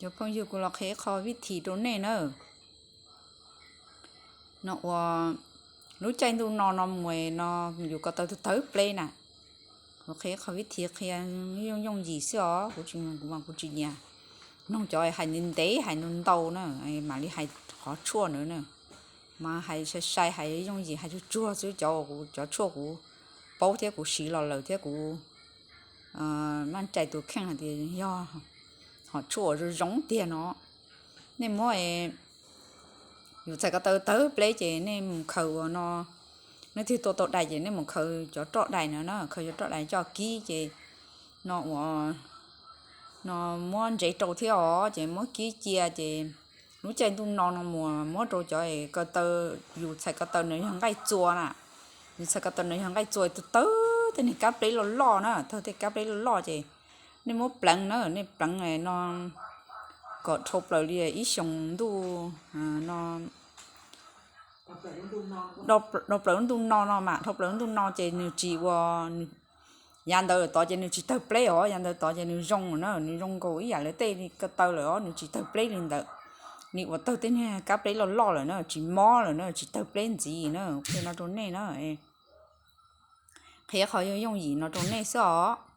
Cov phooj ywg, kuv los qhia ib qho vib thim rau nej na. No uas lub caij ntuj no no mus no yus ko taw tawg tawg pleb na. Kuv qhia ib qho vib thim qhia yooj yooj yim xwb os, kuv tsis, kuv mas kuv tsis nyiam mloog cov hais ntev ntev hais ntau ntau na, mam li hais qhov tshuaj ntawd na. Mas hais sai sai, hais yooj yim, hais tsuag tsuag xwb, cov, cov tshuaj kuv paub thiab kuv siv los lawm thiab kuv maj cais tus kheej hais tias yog hom tshuaj uas zoo zoo tiag no. Nej muab yus txhais ko taw tawg pleb ces nej mus khaws ua no, nej twb tua tau dais ces nej mus khaws cov roj dais no na, khaws cov roj dais coj kib ces no uas no muab ntsev rau thiab os, ces muab kib cia ces lub caij ntuj no no mus muab rau cov ko taw, yus txhais ko taw no yog nqaij txua na, yus txhais ko taw no yog nqaij txua tawg tawg tej niag kab pleb loj loj na, tawg tej kab pleb loj loj ces nej muab pleev na, nej pleev no kom dhau plaws li ib xyoos ntuj no, dhau plaws lub ntuj no no mas, dhau plaws lub ntuj no ces nws tsis ua, yav ntawd tod ces nws tsis tawg pleb os, yav ntawd tod ces nws zoo na, nws zoo nkaus ib yam li tej ko taw lawm os, nws tsis tawg pleb li ntawd. Nws ua tawg tej niag kab pleb loj loj lawm na, tsis mob lawm na, tsis tawg pleb ntxiv na. Qhia no rau nej na, qhia qhov yooj yooj yim no rau nej xwb os.